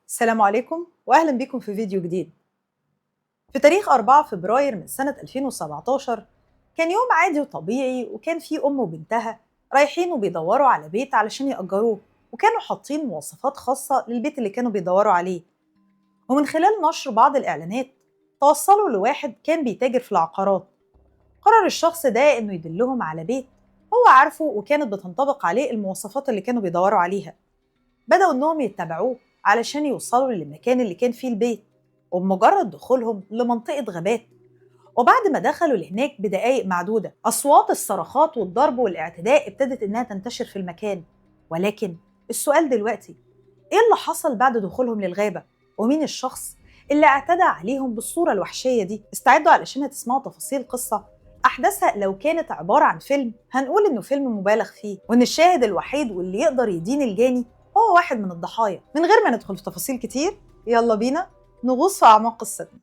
السلام عليكم واهلا بكم في فيديو جديد. في تاريخ 4 فبراير من سنة 2017 كان يوم عادي وطبيعي، وكان في أم وبنتها رايحين وبيدوروا على بيت علشان يأجروه، وكانوا حاطين مواصفات خاصة للبيت اللي كانوا بيدوروا عليه. ومن خلال نشر بعض الإعلانات توصلوا لواحد كان بيتاجر في العقارات. قرر الشخص ده إنه يدلهم على بيت هو عارفه وكانت بتنطبق عليه المواصفات اللي كانوا بيدوروا عليها. بدأوا إنهم يتبعوه علشان يوصلوا للمكان اللي كان فيه البيت، وبمجرد دخولهم لمنطقة غابات وبعد ما دخلوا لهناك بدقايق معدودة أصوات الصرخات والضرب والاعتداء ابتدت إنها تنتشر في المكان. ولكن السؤال دلوقتي، إيه اللي حصل بعد دخولهم للغابة؟ ومين الشخص اللي اعتدى عليهم بالصورة الوحشية دي؟ استعدوا علشان هتسمعوا تفاصيل قصة أحداثها لو كانت عبارة عن فيلم هنقول إنه فيلم مبالغ فيه، وإن الشاهد الوحيد واللي يقدر يدين الجاني هو واحد من الضحايا. من غير ما ندخل في تفاصيل كتير، يلا بينا نغوص في أعماق قصتنا.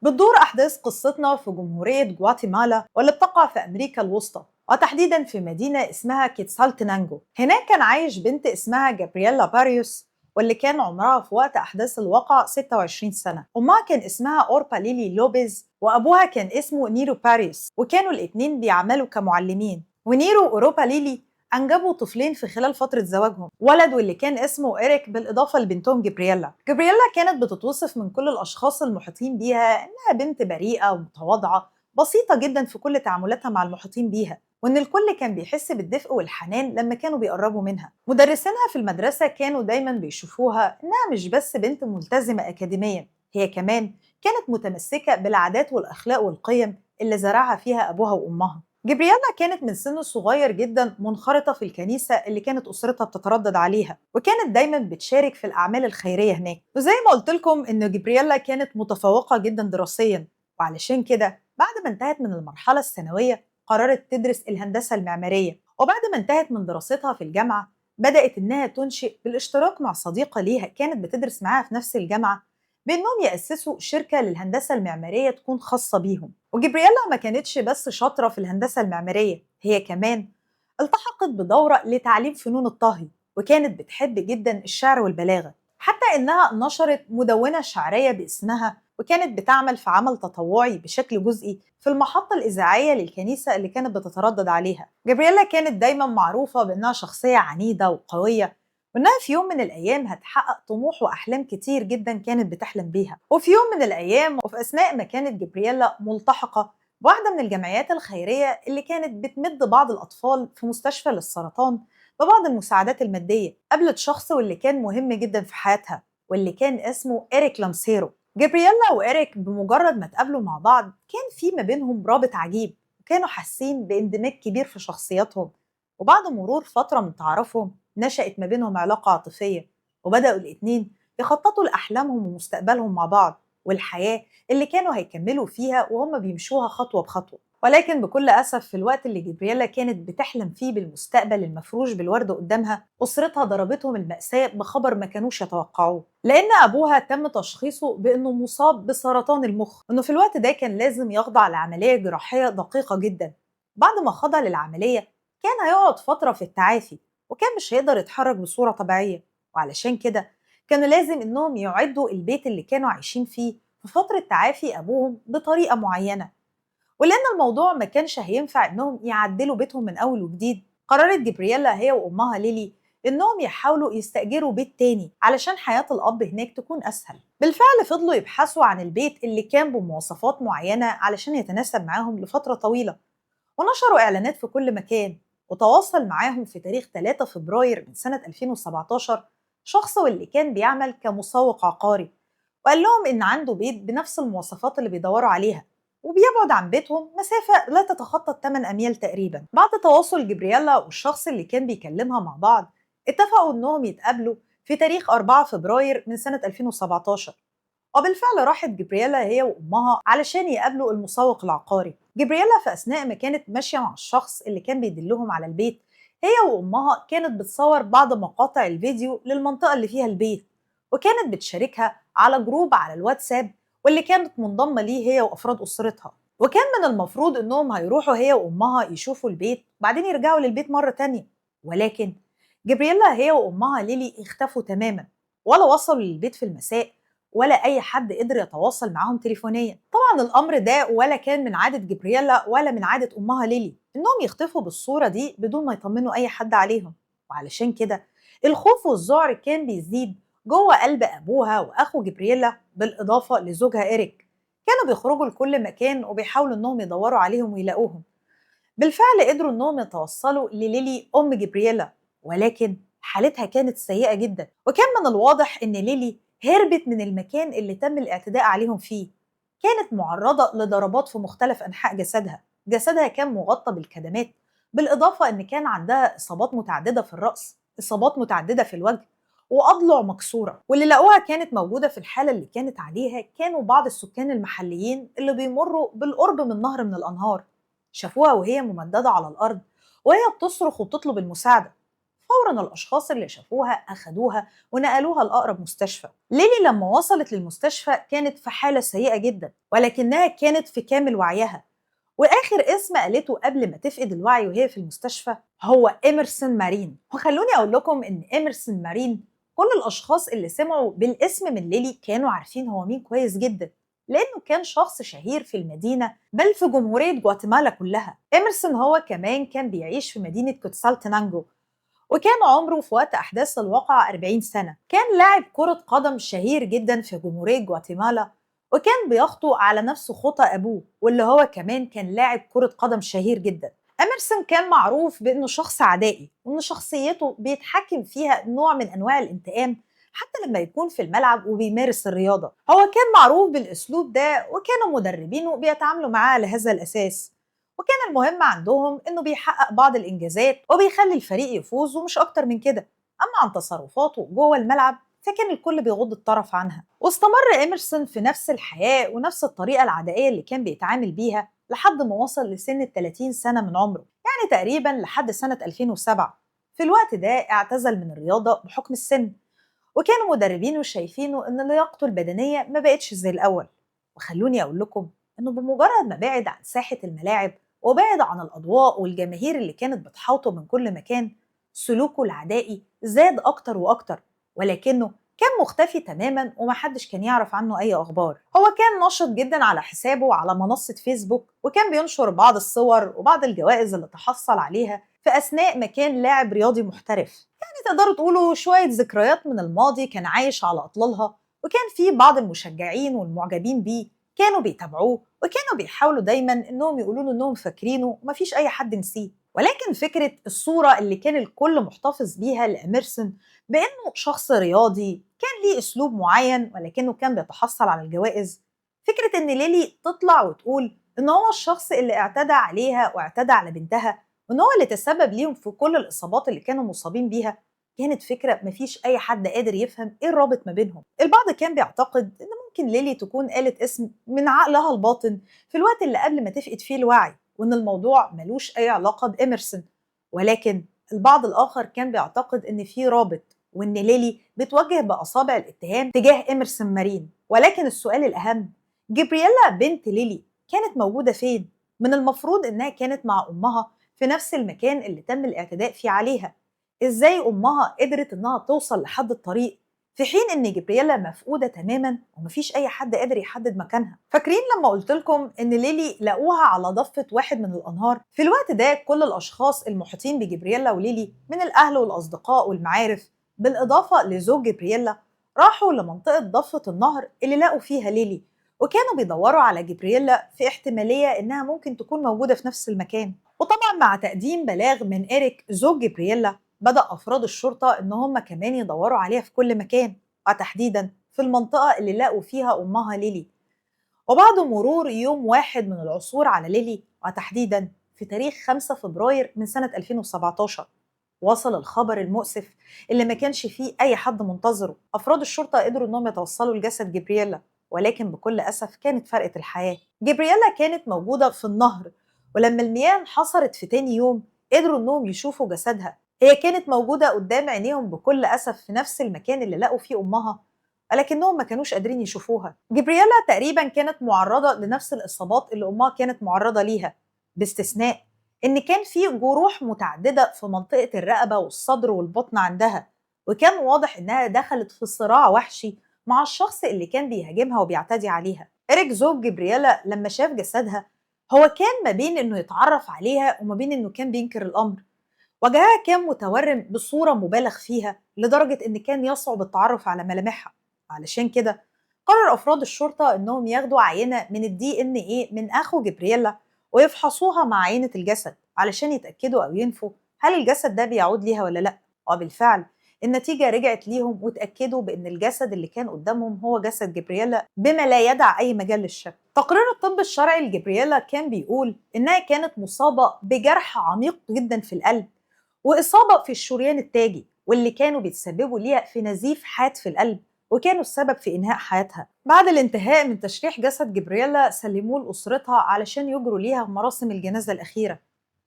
بتدور أحداث قصتنا في جمهورية جواتيمالا واللي بتقع في أمريكا الوسطى، وتحديدا في مدينة اسمها كيتسالتينانجو. هناك كان عايش بنت اسمها جابرييلا باريوس، واللي كان عمرها في وقت أحداث الواقعة 26 سنة. أمها كان اسمها أوربا ليلي لوبيز، وأبوها كان اسمه نيرو باريوس، وكانوا الاتنين بيعملوا كمعلمين. ونيرو وأوروبا ليلي أنجبوا طفلين في خلال فترة زواجهم، ولد واللي كان اسمه إريك، بالإضافة لبنتهم جابرييلا. جابرييلا كانت بتتوصف من كل الأشخاص المحيطين بيها إنها بنت بريئة ومتواضعة، بسيطة جدا في كل تعاملاتها مع المحيطين بيها، وإن الكل كان بيحس بالدفء والحنان لما كانوا بيقربوا منها. مدرسينها في المدرسة كانوا دايما بيشوفوها إنها مش بس بنت ملتزمة أكاديميا، هي كمان كانت متمسكة بالعادات والأخلاق والقيم اللي زرعها فيها أبوها وأمها. جابرييلا كانت من سن صغير جدا منخرطة في الكنيسة اللي كانت أسرتها بتتردد عليها، وكانت دايما بتشارك في الأعمال الخيرية هناك. وزي ما قلت لكم إن جابرييلا كانت متفوقة جدا دراسيا، وعلشان كده بعد ما انتهت من المرحلة الثانوية قررت تدرس الهندسة المعمارية. وبعد ما انتهت من دراستها في الجامعة بدأت إنها تنشئ بالاشتراك مع صديقة ليها كانت بتدرس معاها في نفس الجامعة بأنهم يأسسوا شركة للهندسة المعمارية تكون خاصة بيهم. وجابرييلا ما كانتش بس شاطرة في الهندسة المعمارية، هي كمان التحقت بدورة لتعليم فنون الطهي، وكانت بتحب جدا الشعر والبلاغة، حتى إنها نشرت مدونة شعرية باسمها، وكانت بتعمل في عمل تطوعي بشكل جزئي في المحطة الإذاعية للكنيسة اللي كانت بتتردد عليها. جابرييلا كانت دايما معروفة بأنها شخصية عنيدة وقوية، وإنها في يوم من الأيام هتحقق طموح وأحلام كتير جدا كانت بتحلم بيها. وفي يوم من الأيام وفي أثناء ما كانت جابرييلا ملتحقة بواحدة من الجمعيات الخيرية اللي كانت بتمد بعض الأطفال في مستشفى للسرطان ببعض المساعدات المادية، قابلت شخص واللي كان مهم جدا في حياتها، واللي كان اسمه إريك لانسيرو. جابرييلا وإريك بمجرد ما تقابلوا مع بعض كان في ما بينهم رابط عجيب، وكانوا حاسين باندماج كبير في شخصياتهم. وبعد مرور فترة من تعارفهم نشأت ما بينهم علاقة عاطفية، وبدأوا الاتنين يخططوا لأحلامهم ومستقبلهم مع بعض والحياة اللي كانوا هيكملوا فيها وهم بيمشوها خطوة بخطوة. ولكن بكل أسف في الوقت اللي جابرييلا كانت بتحلم فيه بالمستقبل المفروش بالورد قدامها، أسرتها ضربتهم المأساة بخبر ما كانوش يتوقعوه، لأن أبوها تم تشخيصه بأنه مصاب بسرطان المخ، وأنه في الوقت ده كان لازم يخضع لعملية جراحية دقيقة جدا. بعد ما خضع للعملية كان هيقعد فترة في التعافي، وكان مش هيقدر يتحرك بصورة طبيعية، وعلشان كده كانوا لازم إنهم يعدوا البيت اللي كانوا عايشين فيه في فترة تعافي أبوهم بطريقة معينة. ولأن الموضوع ما كانش هينفع إنهم يعدلوا بيتهم من أول وجديد، قررت جابرييلا هي وأمها ليلي إنهم يحاولوا يستأجروا بيت تاني علشان حياة الأب هناك تكون أسهل. بالفعل فضلوا يبحثوا عن البيت اللي كان بمواصفات معينة علشان يتناسب معاهم لفترة طويلة، ونشروا إعلانات في كل مكان. وتواصل معاهم في تاريخ 3 فبراير من سنة 2017 شخص واللي كان بيعمل كمسوق عقاري، وقال لهم إن عنده بيت بنفس المواصفات اللي بيدوروا عليها، وبيبعد عن بيتهم مسافة لا تتخطى 8 أميال تقريبا. بعد تواصل جابرييلا والشخص اللي كان بيكلمها مع بعض، اتفقوا إنهم يتقابلوا في تاريخ 4 فبراير من سنة 2017. وبالفعل راحت جابرييلا هي وأمها علشان يقابلوا المسوق العقاري. جابرييلا في أثناء ما كانت ماشية مع الشخص اللي كان بيدلهم على البيت، هي وأمها كانت بتصور بعض مقاطع الفيديو للمنطقة اللي فيها البيت، وكانت بتشاركها على group على الواتساب واللي كانت منضمة ليه هي وأفراد أسرتها. وكان من المفروض إنهم هيروحوا هي وأمها يشوفوا البيت وبعدين يرجعوا للبيت مرة تانية، ولكن جبريلا هي وأمها ليلي اختفوا تماما، ولا وصلوا للبيت في المساء، ولا أي حد قدر يتواصل معاهم تليفونيا. طبعا الأمر ده ولا كان من عادة جبريلا ولا من عادة أمها ليلي إنهم يختفوا بالصورة دي بدون ما يطمنوا أي حد عليهم، وعلشان كده الخوف والذعر كان بيزيد جوه قلب أبوها وأخو جبريلا بالإضافة لزوجها إيريك. كانوا بيخرجوا لكل مكان وبيحاولوا إنهم يدوروا عليهم ويلاقوهم. بالفعل قدروا إنهم يتوصلوا لليلي أم جبريلا، ولكن حالتها كانت سيئة جدا، وكان من الواضح إن ليلي هربت من المكان اللي تم الاعتداء عليهم فيه. كانت معرضة لضربات في مختلف أنحاء جسدها، جسدها كان مغطى بالكدمات، بالإضافة إن كان عندها إصابات متعددة في الرأس، إصابات متعددة في الوجه، وأضلع مكسورة. واللي لقوها كانت موجودة في الحالة اللي كانت عليها كانوا بعض السكان المحليين اللي بيمروا بالقرب من نهر من الأنهار. شافوها وهي ممددة على الأرض وهي بتصرخ وبتطلب المساعدة. فورا الأشخاص اللي شافوها أخدوها ونقلوها لأقرب مستشفى. ليلي لما وصلت للمستشفى كانت في حالة سيئة جدا، ولكنها كانت في كامل وعيها. وآخر اسم قالته قبل ما تفقد الوعي وهي في المستشفى هو إيمرسون مارين. وخلوني أقول لكم إن إيمرسون مارين كل الأشخاص اللي سمعوا بالاسم من ليلي كانوا عارفين هو مين كويس جدا، لأنه كان شخص شهير في المدينة بل في جمهورية جواتيمالا كلها. إيمرسون هو كمان كان بيعيش في مدينة كوتسالتنانجو، وكان عمره في وقت أحداث الواقعة 40 سنة. كان لاعب كرة قدم شهير جدا في جمهورية جواتيمالا، وكان بيخطو على نفس خطى أبوه واللي هو كمان كان لاعب كرة قدم شهير جدا. إيمرسون كان معروف بأنه شخص عدائي، وأن شخصيته بيتحكم فيها نوع من أنواع الانتقام حتى لما يكون في الملعب وبيمارس الرياضة. هو كان معروف بالأسلوب ده، وكانوا مدربينه بيتعاملوا معاه على هذا الأساس، وكان المهم عندهم إنه بيحقق بعض الإنجازات وبيخلي الفريق يفوز ومش أكتر من كده. أما عن تصرفاته جوه الملعب فكان الكل بيغض الطرف عنها. واستمر إيمرسون في نفس الحياة ونفس الطريقة العدائية اللي كان بيتعامل بيها لحد ما وصل لسن 30 سنة من عمره، يعني تقريبا لحد سنة 2007. في الوقت ده اعتزل من الرياضة بحكم السن، وكانوا مدربينه شايفينه إن لياقته البدنية ما بقتش زي الأول. وخلوني أقول لكم إنه بمجرد ما بعد عن ساحة الملاعب وبعد عن الأضواء والجماهير اللي كانت بتحاوطه من كل مكان، سلوكه العدائي زاد أكتر وأكتر، ولكنه كان مختفي تماما ومحدش كان يعرف عنه أي أخبار. هو كان نشط جدا على حسابه على منصة فيسبوك، وكان بينشر بعض الصور وبعض الجوائز اللي تحصل عليها في أثناء ما كان لاعب رياضي محترف. يعني تقدروا تقولوا شوية ذكريات من الماضي كان عايش على أطلالها، وكان في بعض المشجعين والمعجبين بيه كانوا بيتابعوه وكانوا بيحاولوا دايما انهم يقولوا له انهم فاكرينه ومفيش اي حد نسيه. ولكن فكرة الصورة اللي كان الكل محتفظ بيها لإيمرسون بانه شخص رياضي كان ليه اسلوب معين ولكنه كان بيتحصل على الجوائز، فكرة ان ليلي تطلع وتقول ان هو الشخص اللي اعتدى عليها واعتدى على بنتها وان هو اللي تسبب ليهم في كل الاصابات اللي كانوا مصابين بيها، كانت فكرة مفيش أي حد قادر يفهم إيه الرابط ما بينهم. البعض كان بيعتقد إن ممكن ليلي تكون قالت اسم من عقلها الباطن في الوقت اللي قبل ما تفقد فيه الوعي، وإن الموضوع ملوش أي علاقة بإيمرسون، ولكن البعض الآخر كان بيعتقد إن في رابط وإن ليلي بتوجه بأصابع الاتهام تجاه إيمرسون مارين. ولكن السؤال الأهم، جبرييلا بنت ليلي كانت موجودة فين؟ من المفروض إنها كانت مع أمها في نفس المكان اللي تم الاعتداء فيه عليها. ازاي امها قدرت انها توصل لحد الطريق في حين ان جبرييلا مفقودة تماما ومفيش اي حد قادر يحدد مكانها؟ فاكرين لما قلت لكم ان ليلي لقوها على ضفه واحد من الانهار؟ في الوقت ده كل الاشخاص المحيطين بجبرييلا وليلي من الاهل والاصدقاء والمعارف بالاضافة لزوج جبرييلا راحوا لمنطقه ضفه النهر اللي لقوا فيها ليلي، وكانوا بيدوروا على جبرييلا في احتمالية انها ممكن تكون موجودة في نفس المكان. وطبعا مع تقديم بلاغ من إيريك زوج جبرييلا، بدأ أفراد الشرطة إن هم كمان يدوروا عليها في كل مكان، وتحديدا في المنطقة اللي لقوا فيها أمها ليلي. وبعد مرور يوم واحد من العثور على ليلي، وتحديدا في تاريخ 5 فبراير من سنة 2017، وصل الخبر المؤسف اللي ما كانش فيه أي حد منتظره. أفراد الشرطة قدروا إنهم يتوصلوا لجسد جبرييلا، ولكن بكل أسف كانت فرقة الحياة. جبرييلا كانت موجودة في النهر، ولما المياه انحصرت في تاني يوم قدروا إنهم يشوفوا جسدها. هي كانت موجودة قدام عينيهم بكل أسف في نفس المكان اللي لقوا فيه أمها، ولكنهم ما كانوش قادرين يشوفوها. جبريلا تقريبا كانت معرضة لنفس الإصابات اللي أمها كانت معرضة ليها، باستثناء إن كان في جروح متعددة في منطقة الرقبة والصدر والبطن عندها، وكان واضح إنها دخلت في صراع وحشي مع الشخص اللي كان بيهاجمها وبيعتدي عليها. إريك زوج جبريلا لما شاف جسدها هو كان ما بين إنه يتعرف عليها وما بين إنه كان بينكر الأمر. وجهها كان متورم بصورة مبالغ فيها لدرجة إن كان يصعب التعرف على ملامحها. علشان كده قرر أفراد الشرطة إنهم ياخدوا عينة من الDNA من أخو جبريلا ويفحصوها مع عينة الجسد علشان يتأكدوا أو ينفوا هل الجسد ده بيعود ليها ولا لأ. وبالفعل النتيجة رجعت ليهم وتأكدوا بأن الجسد اللي كان قدامهم هو جسد جبريلا بما لا يدع أي مجال للشك. تقرير الطب الشرعي لجبريلا كان بيقول إنها كانت مصابة بجرح عميق جدا في القلب وإصابة في الشريان التاجي، واللي كانوا بيتسببوا ليها في نزيف حاد في القلب وكانوا السبب في إنهاء حياتها. بعد الانتهاء من تشريح جسد جبريلا سلموه لأسرتها علشان يجروا ليها مراسم الجنازة الأخيرة.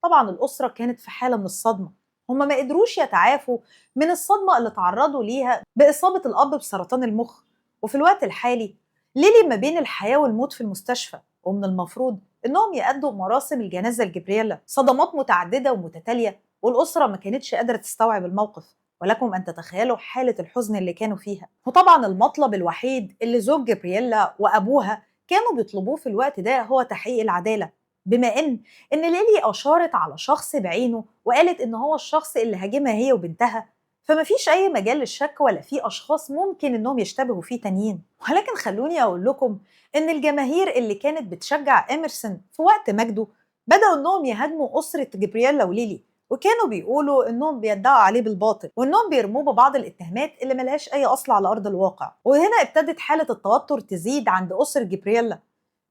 طبعا الأسرة كانت في حالة من الصدمة، هما ما قدروش يتعافوا من الصدمة اللي تعرضوا ليها بإصابة الأب بسرطان المخ. وفي الوقت الحالي ليلي ما بين الحياة والموت في المستشفى، ومن المفروض إنهم يأدوا مراسم الجنازة لجبريلا. صدمات متعددة ومتتالية والأسرة ما كانتش قادرة تستوعب الموقف، ولكم أن تتخيلوا حالة الحزن اللي كانوا فيها. وطبعا المطلب الوحيد اللي زوج جبريلا وأبوها كانوا بيطلبوه في الوقت ده هو تحقيق العدالة، بما إن ليلي أشارت على شخص بعينه وقالت إن هو الشخص اللي هاجمها هي وبنتها، فما فيش أي مجال للشك ولا في أشخاص ممكن إنهم يشتبهوا فيه تانيين. ولكن خلوني أقول لكم إن الجماهير اللي كانت بتشجع إيمرسون في وقت مجده بدأوا إنهم يهاجموا أسرة جبريلا وليلي، وكانوا بيقولوا إنهم بيدعوا عليه بالباطل وإنهم بيرموه ببعض الاتهامات اللي ملهاش أي أصل على أرض الواقع. وهنا ابتدت حالة التوتر تزيد عند أسرة جبريلا،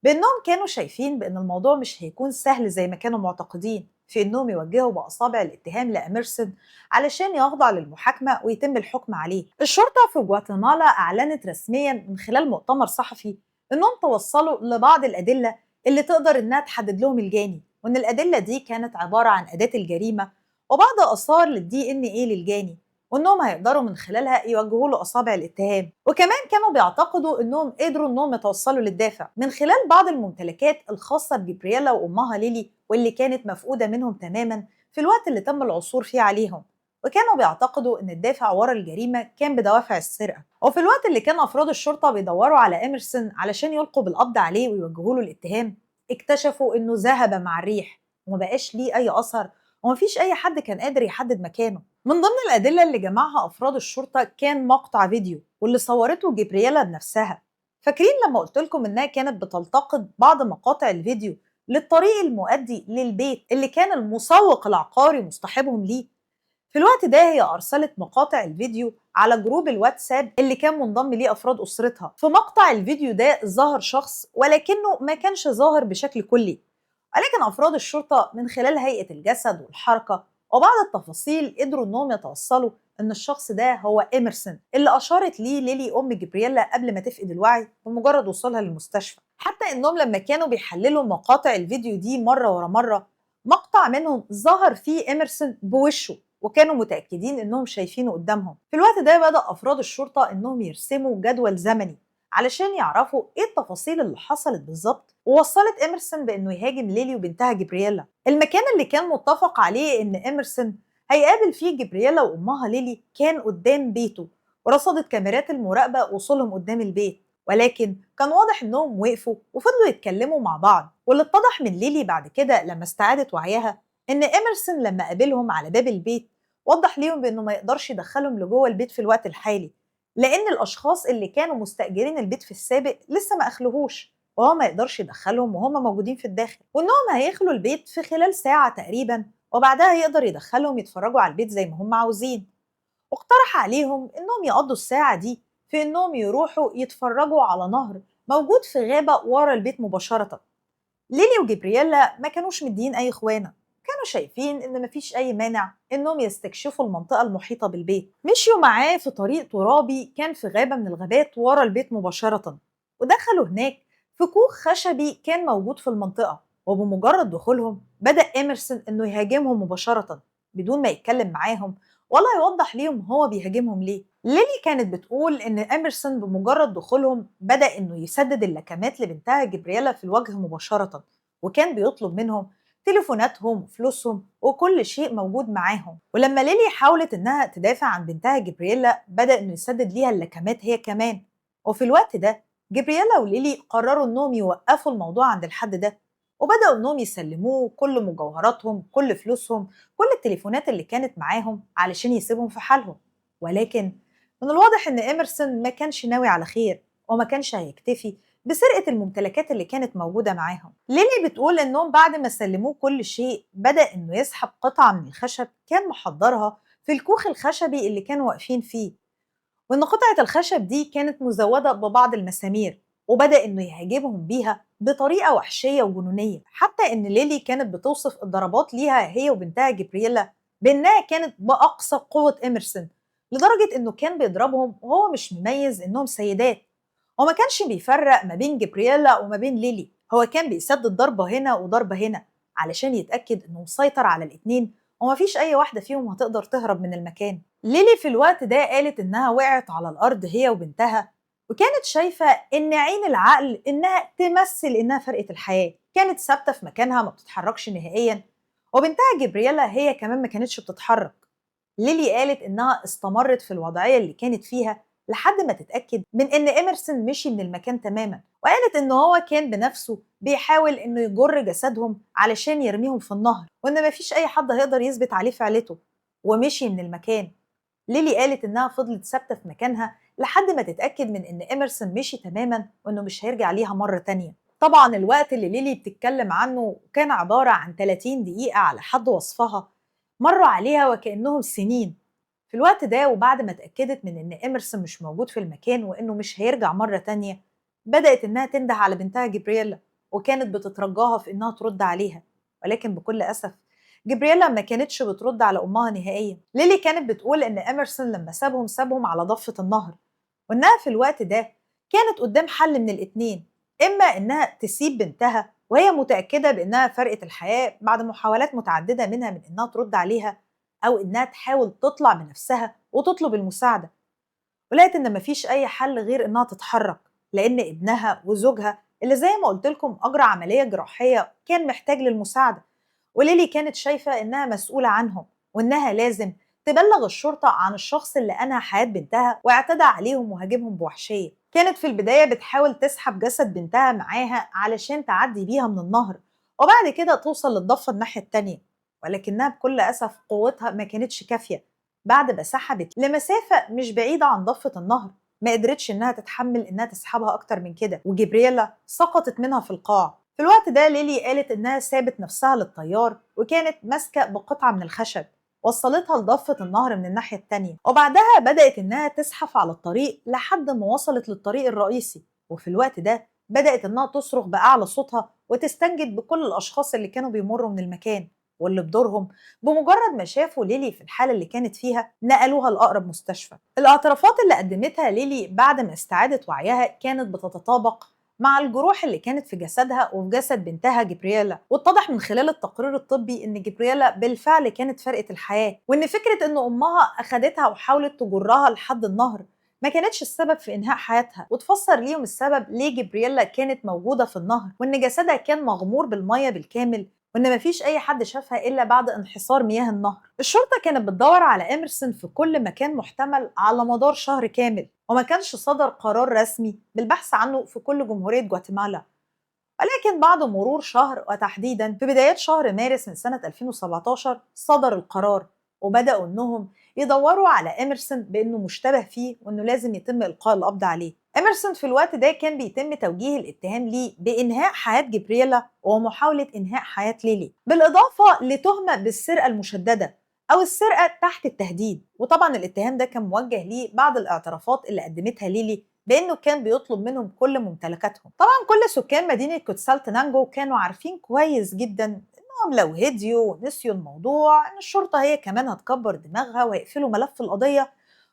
بأنهم كانوا شايفين بأن الموضوع مش هيكون سهل زي ما كانوا معتقدين في إنهم يوجهوا بأصابع الاتهام لأميرسون علشان يخضع للمحاكمة ويتم الحكم عليه. الشرطة في غواتيمالا أعلنت رسميا من خلال مؤتمر صحفي إنهم توصلوا لبعض الأدلة اللي تقدر إنها تحدد لهم الجاني، وإن الأدلة دي كانت عبارة عن أداة الجريمة وبعض آثار للDNA للجاني، وإنهم هيقدروا من خلالها يوجهوا له أصابع الاتهام. وكمان كانوا بيعتقدوا إنهم قدروا إنهم يتوصلوا للدافع من خلال بعض الممتلكات الخاصة بجبريلا وأمها ليلي واللي كانت مفقودة منهم تماما في الوقت اللي تم العثور فيه عليهم، وكانوا بيعتقدوا إن الدافع ورا الجريمة كان بدوافع السرقة. وفي الوقت اللي كان أفراد الشرطة بيدوروا على إيمرسون علشان يلقوا بالقبض عليه ويوجهوا له الاتهام، اكتشفوا إنه ذهب مع الريح وما بقاش ليه أي أثر ومفيش أي حد كان قادر يحدد مكانه. من ضمن الأدلة اللي جمعها أفراد الشرطة كان مقطع فيديو واللي صورته جبريلا بنفسها. فاكرين لما قلت لكم إنها كانت بتلتقط بعض مقاطع الفيديو للطريق المؤدي للبيت اللي كان المسوق العقاري مصطحبهم ليه؟ في الوقت ده هي أرسلت مقاطع الفيديو على جروب الواتساب اللي كان منضم ليه أفراد أسرتها. في مقطع الفيديو ده ظهر شخص ولكنه ما كانش ظاهر بشكل كلي، ولكن أفراد الشرطة من خلال هيئة الجسد والحركة وبعض التفاصيل قدروا إنهم يتوصلوا إن الشخص ده هو إيمرسون اللي أشارت ليه ليلي أم جبريلا قبل ما تفقد الوعي بمجرد وصولها للمستشفى. حتى إنهم لما كانوا بيحللوا مقاطع الفيديو دي مرة ورا مرة، مقطع منهم ظهر فيه إيمرسون بوشه وكانوا متأكدين إنهم شايفينه قدامهم. في الوقت ده بدأ أفراد الشرطة إنهم يرسموا جدول زمني علشان يعرفوا إيه التفاصيل اللي حصلت بالظبط ووصلت إيمرسون بإنه يهاجم ليلي وبنتها جبريلا. المكان اللي كان متفق عليه إن إيمرسون هيقابل فيه جبريلا وأمها ليلي كان قدام بيته، ورصدت كاميرات المراقبة وصولهم قدام البيت، ولكن كان واضح إنهم وقفوا وفضلوا يتكلموا مع بعض. واللي اتضح من ليلي بعد كده لما استعادت وعيها إن إيمرسون لما قابلهم على باب البيت وضح ليهم بإنه ما يقدرش يدخلهم لجوه البيت في الوقت الحالي، لأن الأشخاص اللي كانوا مستأجرين البيت في السابق لسه ما أخلوهوش، وهو ما يقدرش يدخلهم وهم موجودين في الداخل، وإنهم هيخلوا البيت في خلال ساعة تقريبا وبعدها يقدر يدخلهم يتفرجوا على البيت زي ما هم عاوزين. واقترح عليهم إنهم يقضوا الساعة دي في إنهم يروحوا يتفرجوا على نهر موجود في غابة ورا البيت مباشرة. ليلي وجبريلا ما كانوش مدين أي خوانة، كانوا شايفين إن مفيش أي مانع إنهم يستكشفوا المنطقة المحيطة بالبيت. مشيوا معاه في طريق ترابي كان في غابة من الغابات ورا البيت مباشرة، ودخلوا هناك في كوخ خشبي كان موجود في المنطقة. وبمجرد دخولهم بدأ إيمرسون إنه يهاجمهم مباشرة، بدون ما يتكلم معاهم ولا يوضح ليهم هو بيهاجمهم ليه. ليلي كانت بتقول إن إيمرسون بمجرد دخولهم بدأ إنه يسدد اللكمات لبنتها جبريلا في الوجه مباشرة، وكان بيطلب منهم تليفوناتهم وفلوسهم وكل شيء موجود معاهم. ولما ليلي حاولت إنها تدافع عن بنتها جبريلا بدأ إنه يسدد ليها اللكمات هي كمان. وفي الوقت ده جبريلا وليلي قرروا إنهم يوقفوا الموضوع عند الحد ده، وبدأوا إنهم يسلموه كل مجوهراتهم، كل فلوسهم، كل التليفونات اللي كانت معاهم علشان يسيبهم في حالهم. ولكن من الواضح إن إيمرسون ما كانش ناوي على خير، وما كانش هيكتفي بسرقة الممتلكات اللي كانت موجودة معاهم. ليلي بتقول إنهم بعد ما سلموه كل شيء بدأ إنه يسحب قطعة من الخشب كان محضرها في الكوخ الخشبي اللي كانوا واقفين فيه، وإن قطعة الخشب دي كانت مزودة ببعض المسامير، وبدأ إنه يهاجمهم بيها بطريقة وحشية وجنونية. حتى إن ليلي كانت بتوصف الضربات ليها هي وبنتها جبريلا بإنها كانت بأقصى قوة إيمرسون، لدرجة إنه كان بيضربهم وهو مش مميز إنهم سيدات، وما كانش بيفرق ما بين جبريلا وما بين ليلي، هو كان بيسدد ضربة هنا وضربة هنا علشان يتأكد إنه مسيطر على الاتنين ومفيش أي واحدة فيهم هتقدر تهرب من المكان. ليلي في الوقت ده قالت إنها وقعت على الأرض هي وبنتها، وكانت شايفة إن عين العقل إنها تمثل إنها فرقة الحياة، كانت ثابتة في مكانها ما بتتحركش نهائيا، وبنتها جبريلا هي كمان ما كانتش بتتحرك. ليلي قالت إنها استمرت في الوضعية اللي كانت فيها لحد ما تتأكد من إن إيمرسون مشي من المكان تماما، وقالت إن هو كان بنفسه بيحاول إنه يجر جسدهم علشان يرميهم في النهر، وإن مفيش أي حد هيقدر يثبت عليه فعلته، ومشي من المكان. ليلي قالت إنها فضلت ثابتة في مكانها لحد ما تتأكد من إن إيمرسون مشي تماما وإنه مش هيرجع ليها مرة تانية. طبعا الوقت اللي ليلي بتتكلم عنه كان عبارة عن 30 دقيقة على حد وصفها، مروا عليها وكأنهم سنين. في الوقت ده وبعد ما اتأكدت من إن إيمرسون مش موجود في المكان وإنه مش هيرجع مرة تانية، بدأت إنها تنده على بنتها جبريلا، وكانت بتترجاها في إنها ترد عليها، ولكن بكل أسف جبريلا ما كانتش بترد على أمها نهائيا. ليلي كانت بتقول إن إيمرسون لما سابهم سابهم على ضفة النهر، وإنها في الوقت ده كانت قدام حل من الاتنين، إما إنها تسيب بنتها وهي متأكدة بإنها فرقت الحياة بعد محاولات متعددة منها من إنها ترد عليها، أو إنها تحاول تطلع بنفسها وتطلب المساعدة. ولقت إن مفيش أي حل غير إنها تتحرك، لأن ابنها وزوجها اللي زي ما قلت لكم أجرى عملية جراحية كان محتاج للمساعدة، وليلي كانت شايفة إنها مسؤولة عنهم وإنها لازم تبلغ الشرطة عن الشخص اللي أنهى حياة بنتها واعتدى عليهم وهاجمهم بوحشية. كانت في البداية بتحاول تسحب جسد بنتها معاها علشان تعدي بيها من النهر وبعد كده توصل للضفة الناحية التانية، ولكنها بكل أسف قوتها ما كانتش كافية. بعد ما سحبت لمسافة مش بعيدة عن ضفة النهر ما قدرتش إنها تتحمل إنها تسحبها أكتر من كده، وجبريلا سقطت منها في القاع. في الوقت ده ليلي قالت إنها سابت نفسها للطيار وكانت ماسكة بقطعة من الخشب وصلتها لضفة النهر من الناحية التانية، وبعدها بدأت إنها تزحف على الطريق لحد ما وصلت للطريق الرئيسي. وفي الوقت ده بدأت إنها تصرخ بأعلى صوتها وتستنجد بكل الأشخاص اللي كانوا بيمروا من المكان، واللي بدورهم بمجرد ما شافوا ليلي في الحالة اللي كانت فيها نقلوها لأقرب مستشفى. الاعترافات اللي قدمتها ليلي بعد ما استعادت وعيها كانت بتتطابق مع الجروح اللي كانت في جسدها وفي جسد بنتها جبريلا، واتضح من خلال التقرير الطبي ان جبريلا بالفعل كانت فرقة الحياة، وان فكرة ان امها اخدتها وحاولت تجرها لحد النهر ما كانتش السبب في انهاء حياتها. وتفسر ليهم السبب ليه جبريلا كانت موجودة في النهر، وان جسدها كان مغمور بالمية بالكامل، وان مفيش اي حد شافها الا بعد انحسار مياه النهر. الشرطة كانت بتدور على إيمرسون في كل مكان محتمل على مدار شهر كامل، وما كانش صدر قرار رسمي بالبحث عنه في كل جمهورية جواتيمالا. ولكن بعد مرور شهر وتحديدا في بدايات شهر مارس من سنة 2017 صدر القرار، وبدأوا انهم يدوروا على إيمرسون بانه مشتبه فيه وانه لازم يتم القاء القبض عليه. إيمرسون في الوقت ده كان بيتم توجيه الاتهام ليه بإنهاء حياة جبريلا ومحاولة إنهاء حياة ليلي، بالإضافة لتهمة بالسرقة المشددة أو السرقة تحت التهديد. وطبعا الاتهام ده كان موجه ليه بعد الاعترافات اللي قدمتها ليلي بأنه كان بيطلب منهم كل ممتلكاتهم. طبعا كل سكان مدينة كوتسالتنانجو كانوا عارفين كويس جدا انهم لو هديوا ونسيوا الموضوع ان الشرطة هي كمان هتكبر دماغها وهيقفلوا ملف القضية،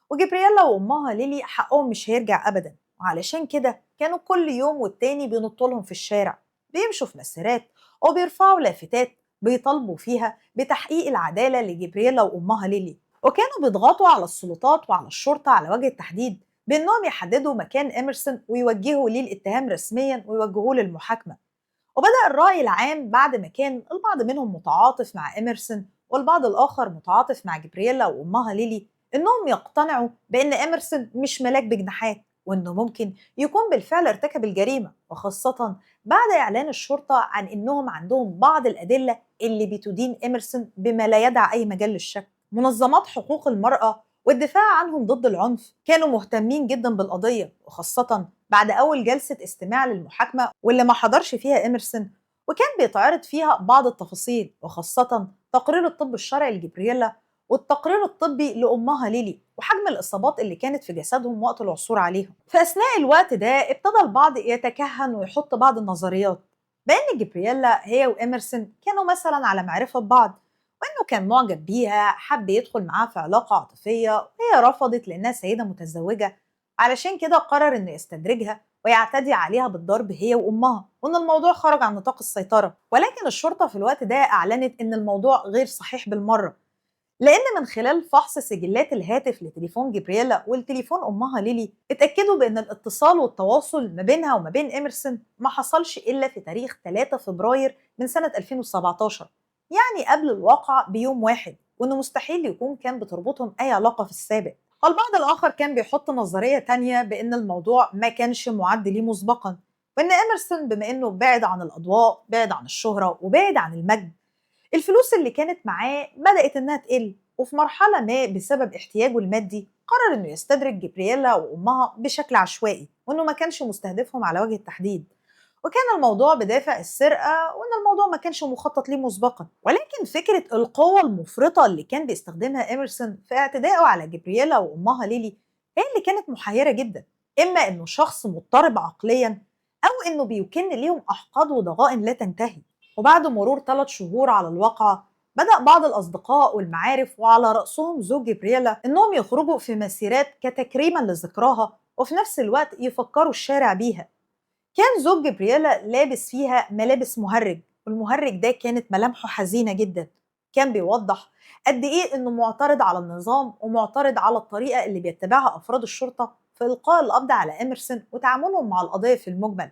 وجبريلا وامها ليلي حقهم مش هيرجع ابدا. وعلشان كده كانوا كل يوم والتاني بينطوا لهم في الشارع، بيمشوا في مسيرات وبيرفعوا لافتات بيطالبوا فيها بتحقيق العدالة لجبريلا وأمها ليلي، وكانوا بيضغطوا على السلطات وعلى الشرطة على وجه التحديد بأنهم يحددوا مكان إيمرسون ويوجهوا ليه الاتهام رسميا ويوجهوه للمحاكمة. وبدأ الرأي العام بعد ما كان البعض منهم متعاطف مع إيمرسون والبعض الآخر متعاطف مع جبريلا وأمها ليلي إنهم يقتنعوا بأن إيمرسون مش ملاك بجناحات، وإنه ممكن يكون بالفعل ارتكب الجريمة، وخاصة بعد إعلان الشرطة عن إنهم عندهم بعض الأدلة اللي بتدين إيمرسون بما لا يدع أي مجال للشك. منظمات حقوق المرأة والدفاع عنهم ضد العنف كانوا مهتمين جدا بالقضية، وخاصة بعد أول جلسة استماع للمحاكمة واللي ما حضرش فيها إيمرسون، وكان بيتعرض فيها بعض التفاصيل، وخاصة تقرير الطب الشرعي لجبريلا والتقرير الطبي لأمها ليلي وحجم الإصابات اللي كانت في جسدهم وقت العثور عليهم. في أثناء الوقت ده ابتدى البعض يتكهن ويحط بعض النظريات بأن جبريلا هي وإيمرسون كانوا مثلا على معرفة ببعض، وإنه كان معجب بيها، حب يدخل معاها في علاقة عاطفية وهي رفضت لأنها سيدة متزوجة، علشان كده قرر إنه يستدرجها ويعتدي عليها بالضرب هي وأمها، وإن الموضوع خرج عن نطاق السيطرة. ولكن الشرطة في الوقت ده أعلنت إن الموضوع غير صحيح بالمرة، لأن من خلال فحص سجلات الهاتف لتليفون جبريلا والتليفون أمها ليلي اتأكدوا بأن الاتصال والتواصل ما بينها وما بين إيمرسون ما حصلش إلا في تاريخ 3 فبراير من سنة 2017، يعني قبل الواقعة بيوم واحد، وإنه مستحيل يكون كان بتربطهم أي علاقة في السابق. البعض الآخر كان بيحط نظرية تانية بأن الموضوع ما كانش معد ليه مسبقا، وإن إيمرسون بما إنه بعد عن الأضواء، بعد عن الشهرة وبعد عن المجد، الفلوس اللي كانت معاه بدأت إنها تقل، وفي مرحلة ما بسبب احتياجه المادي قرر إنه يستدرج جبريلا وأمها بشكل عشوائي، وإنه ما كانش مستهدفهم على وجه التحديد، وكان الموضوع بدافع السرقة، وإن الموضوع ما كانش مخطط ليه مسبقا. ولكن فكرة القوة المفرطة اللي كان بيستخدمها إيمرسون في اعتدائه على جبريلا وأمها ليلي هي اللي كانت محيرة جدا، إما إنه شخص مضطرب عقليا أو إنه بيكن ليهم أحقاد وضغائن لا تنتهي. وبعد مرور 3 شهور على الواقعة بدأ بعض الأصدقاء والمعارف وعلى رأسهم زوج جبريلا إنهم يخرجوا في مسيرات كتكريما لذكراها، وفي نفس الوقت يفكروا الشارع بيها. كان زوج جبريلا لابس فيها ملابس مهرج، والمهرج ده كانت ملامحه حزينة جدا، كان بيوضح قد إيه إنه معترض على النظام ومعترض على الطريقة اللي بيتبعها أفراد الشرطة في إلقاء القبض على إيمرسون وتعاملهم مع القضية في المجمل.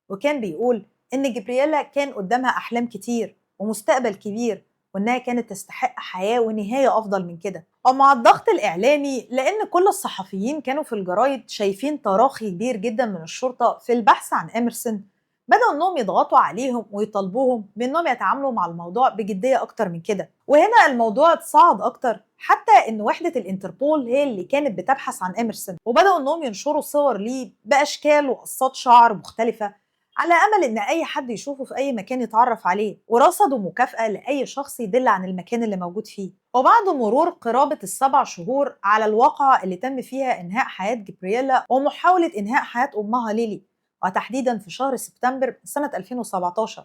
وكان بيقول إن جبريلا كان قدامها أحلام كتير ومستقبل كبير، وإنها كانت تستحق حياة ونهاية أفضل من كده. ومع الضغط الإعلامي، لأن كل الصحفيين كانوا في الجرايد شايفين تراخي كبير جدا من الشرطة في البحث عن إيمرسون، بدأوا إنهم يضغطوا عليهم ويطالبوهم بإنهم يتعاملوا مع الموضوع بجدية أكتر من كده. وهنا الموضوع اتصاعد أكتر، حتى إن وحدة الإنتربول هي اللي كانت بتبحث عن إيمرسون، وبدأوا إنهم ينشروا صور ليه بأشكال وقصات شعر مختلفة على أمل إن أي حد يشوفه في أي مكان يتعرف عليه، ورصدوا مكافأة لأي شخص يدل عن المكان اللي موجود فيه. وبعد مرور قرابة 7 شهور على الواقعة اللي تم فيها إنهاء حياة جبريلا ومحاولة إنهاء حياة أمها ليلي، وتحديدا في شهر سبتمبر سنة 2017،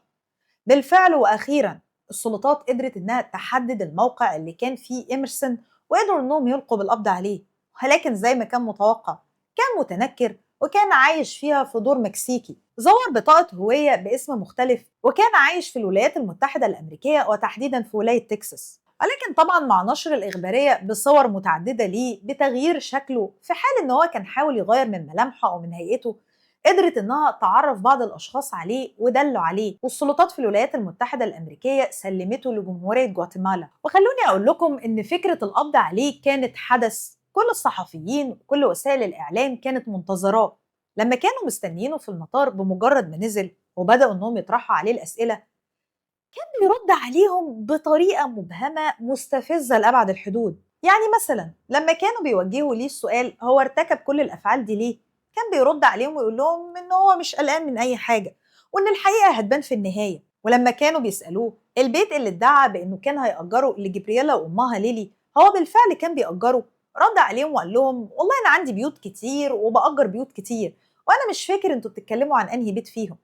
بالفعل وأخيرا السلطات قدرت إنها تحدد الموقع اللي كان فيه إيمرسون، وقدروا إنهم يلقوا بالقبض عليه. ولكن زي ما كان متوقع كان متنكر وكان عايش فيها في دور مكسيكي، زور بطاقة هوية باسم مختلف، وكان عايش في الولايات المتحدة الأمريكية وتحديدا في ولاية تكساس. ولكن طبعا مع نشر الإخبارية بصور متعددة ليه بتغيير شكله في حال إن هو كان حاول يغير من ملامحه أو من هيئته، قدرت إنها تعرف بعض الأشخاص عليه ودلوا عليه، والسلطات في الولايات المتحدة الأمريكية سلمته لجمهورية جواتيمالا. وخلوني أقول لكم إن فكرة القبض عليه كانت حدث كل الصحفيين وكل وسائل الإعلام كانت منتظراه. لما كانوا مستنيينه في المطار بمجرد ما نزل وبدأوا إنهم يطرحوا عليه الأسئلة، كان بيرد عليهم بطريقة مبهمة مستفزة لأبعد الحدود. يعني مثلا لما كانوا بيوجهوا ليه السؤال هو ارتكب كل الأفعال دي ليه، كان بيرد عليهم ويقول لهم إن هو مش قلقان من أي حاجة وإن الحقيقة هتبان في النهاية. ولما كانوا بيسألوه البيت اللي ادعى بإنه كان هيأجره لجبريلا وأمها ليلي هو بالفعل كان بيأجره، رد عليهم وقال لهم والله أنا عندي بيوت كتير وبأجر بيوت كتير، وأنا مش فاكر أنتوا بتتكلموا عن أنهي بيت فيهم.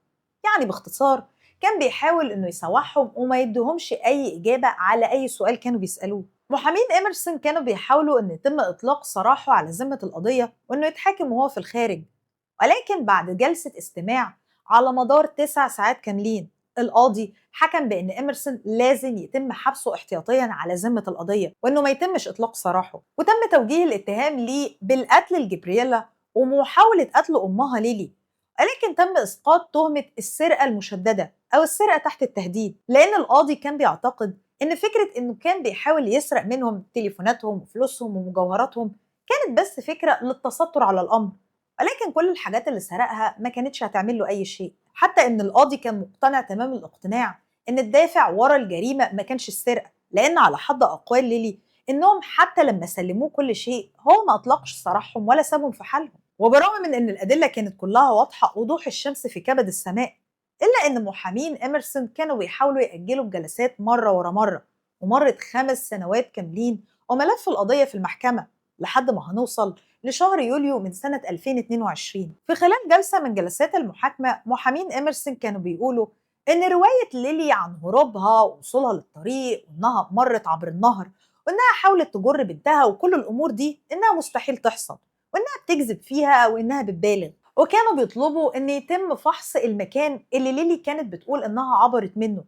يعني باختصار كان بيحاول إنه يسوحهم وما يديهمش أي إجابة على أي سؤال كانوا بيسألوه. محامين إيمرسون كانوا بيحاولوا إن يتم إطلاق سراحه على ذمة القضية وإنه يتحاكم وهو في الخارج، ولكن بعد جلسة استماع على مدار 9 ساعات كاملين القاضي حكم بأن إيمرسون لازم يتم حبسه احتياطيا على ذمة القضية، وأنه ما يتمش إطلاق سراحه. وتم توجيه الاتهام ليه بالقتل لجبريلا ومحاولة قتل أمها ليلي، ولكن تم إسقاط تهمة السرقة المشددة أو السرقة تحت التهديد، لأن القاضي كان بيعتقد إن فكرة إنه كان بيحاول يسرق منهم تليفوناتهم وفلوسهم ومجوهراتهم كانت بس فكرة للتستر على الأمر، ولكن كل الحاجات اللي سرقها ما كانتش هتعمل له أي شيء. حتى إن القاضي كان مقتنع تمام الاقتناع إن الدافع ورا الجريمة ما كانش السرقة، لأن على حد أقوال ليلي إنهم حتى لما سلموه كل شيء هو ما أطلقش سراحهم ولا سابهم في حالهم. وبرغم من إن الأدلة كانت كلها واضحة وضوح الشمس في كبد السماء، إلا إن محامين إيمرسون كانوا بيحاولوا يأجلوا الجلسات مرة ورا مرة، ومرت 5 سنوات كاملين وملف القضية في المحكمة لحد ما هنوصل لشهر يوليو من سنة 2022. في خلال جلسة من جلسات المحاكمة محامين إيمرسون كانوا بيقولوا إن رواية ليلي عن هروبها ووصولها للطريق وإنها مرت عبر النهر وإنها حاولت تجر بنتها وكل الأمور دي إنها مستحيل تحصل، وإنها بتكذب فيها وإنها بتبالغ. وكانوا بيطلبوا إن يتم فحص المكان اللي ليلي كانت بتقول إنها عبرت منه.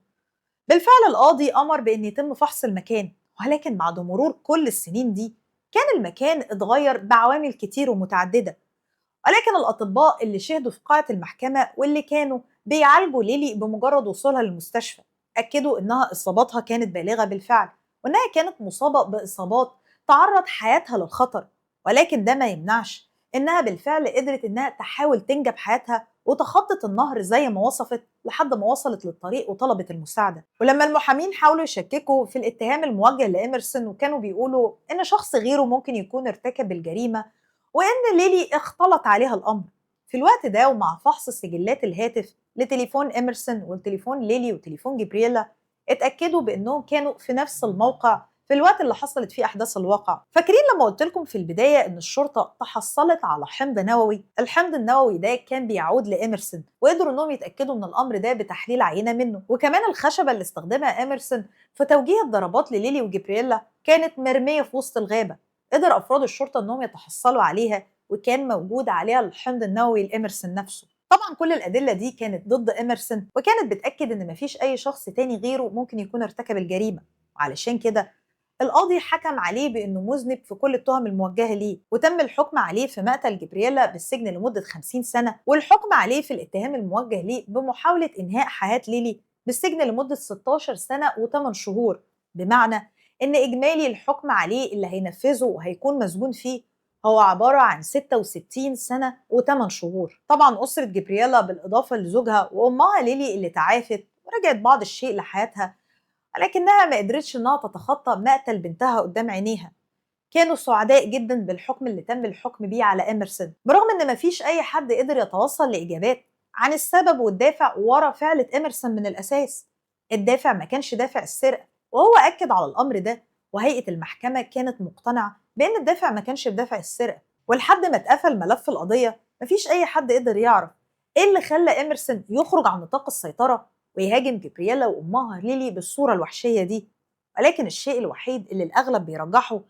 بالفعل القاضي أمر بإن يتم فحص المكان، ولكن بعد مرور كل السنين دي كان المكان اتغير بعوامل كتير ومتعددة. ولكن الأطباء اللي شهدوا في قاعة المحكمة واللي كانوا بيعالجوا ليلي بمجرد وصولها للمستشفى أكدوا إنها إصاباتها كانت بالغة بالفعل، وإنها كانت مصابة بإصابات تعرض حياتها للخطر، ولكن ده ما يمنعش إنها بالفعل قدرت إنها تحاول تنجب حياتها وتخطت النهر زي ما وصفت لحد ما وصلت للطريق وطلبت المساعدة. ولما المحامين حاولوا يشككوا في الاتهام الموجه لإيمرسون وكانوا بيقولوا إن شخص غيره ممكن يكون ارتكب الجريمة وإن ليلي اختلط عليها الأمر، في الوقت ده ومع فحص سجلات الهاتف لتليفون إيمرسون والتليفون ليلي وتليفون جبريلا اتأكدوا بأنهم كانوا في نفس الموقع في الوقت اللي حصلت فيه أحداث الواقع. فاكرين لما قلت لكم في البداية إن الشرطة تحصلت على حمض نووي؟ الحمض النووي ده كان بيعود لإيمرسون، وقدروا إنهم يتأكدوا من الأمر ده بتحليل عينة منه. وكمان الخشبة اللي استخدمها إيمرسون في توجيه الضربات لليلي وجبريلا كانت مرمية في وسط الغابة، قدر أفراد الشرطة إنهم يتحصلوا عليها وكان موجود عليها الحمض النووي لإيمرسون نفسه. طبعا كل الأدلة دي كانت ضد إيمرسون وكانت بتأكد إن مفيش أي شخص تاني غيره ممكن يكون ارتكب الجريمة، وعلشان كده القاضي حكم عليه بأنه مذنب في كل التهم الموجهة ليه، وتم الحكم عليه في مقتل جبريلا بالسجن لمدة 50 سنة، والحكم عليه في الاتهام الموجه ليه بمحاولة إنهاء حياة ليلي بالسجن لمدة 16 سنة و8 شهور، بمعنى إن إجمالي الحكم عليه اللي هينفذه وهيكون مسجون فيه هو عبارة عن 66 سنة و8 شهور. طبعا أسرة جبريلا بالإضافة لزوجها وأمها ليلي اللي تعافت ورجعت بعض الشيء لحياتها، ولكنها ما قدرتش انها تتخطى مقتل بنتها قدام عينيها، كانوا سعداء جدا بالحكم اللي تم الحكم بيه على إيمرسون، برغم ان مفيش اي حد قدر يتوصل لاجابات عن السبب والدافع ورا فعلة إيمرسون من الاساس. الدافع ما كانش دافع السرقة، وهو اكد على الامر ده، وهيئة المحكمة كانت مقتنعة بان الدافع ما كانش بدافع السرقة. ولحد ما اتقفل ملف القضية مفيش اي حد قدر يعرف ايه اللي خلى إيمرسون يخرج عن نطاق السيطرة ويهاجم جبريلا وأمها ليلي بالصورة الوحشية دي. ولكن الشيء الوحيد اللي الأغلب بيرجحه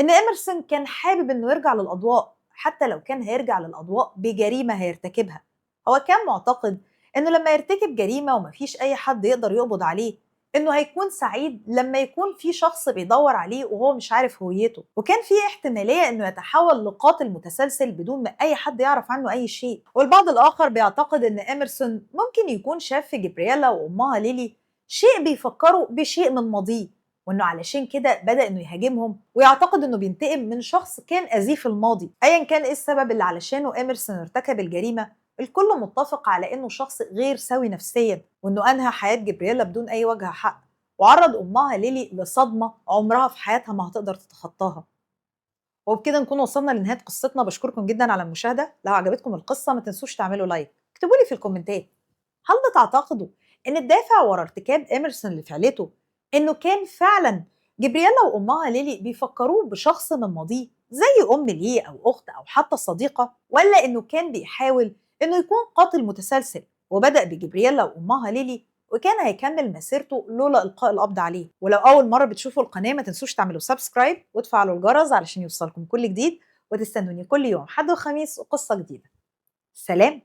إن إيمرسون كان حابب إنه يرجع للأضواء، حتى لو كان هيرجع للأضواء بجريمة هيرتكبها. هو كان معتقد إنه لما يرتكب جريمة ومفيش أي حد يقدر يقبض عليه إنه هيكون سعيد لما يكون في شخص بيدور عليه وهو مش عارف هويته، وكان في احتمالية إنه يتحول لقاتل متسلسل بدون ما أي حد يعرف عنه أي شيء. والبعض الآخر بيعتقد إن إيمرسون ممكن يكون شاف في جبريلا وأمها ليلي شيء بيفكروا بشيء من ماضيه، وإنه علشان كده بدأ إنه يهاجمهم ويعتقد إنه بينتقم من شخص كان أذيه في الماضي. أيا كان إيه السبب اللي علشانه إيمرسون ارتكب الجريمة، الكل متفق على إنه شخص غير سوي نفسيا، وإنه أنهى حياة جبريلا بدون أي وجه حق، وعرض أمها ليلي لصدمة عمرها في حياتها ما هتقدر تتخطاها. وبكده نكون وصلنا لنهاية قصتنا. بشكركم جدا على المشاهدة. لو عجبتكم القصة ما تنسوش تعملوا like، اكتبوا لي في الكومنتات هل بتعتقدوا إن الدافع ورا ارتكاب إيمرسون لفعلته إنه كان فعلا جبريلا وأمها ليلي بيفكروه بشخص من ماضيه زي أم ليه أو أخت أو حتى صديقة، ولا إنه كان بيحاول إنه يكون قاتل متسلسل وبدأ بجبريلا وأمها ليلي وكان هيكمل مسيرته لولا إلقاء القبض عليه؟ ولو أول مرة بتشوفوا القناة ما تنسوش تعملوا subscribe وتفعلوا الجرس علشان يوصلكم كل جديد، وتستنوني كل يوم حد وخميس وقصة جديدة. سلام.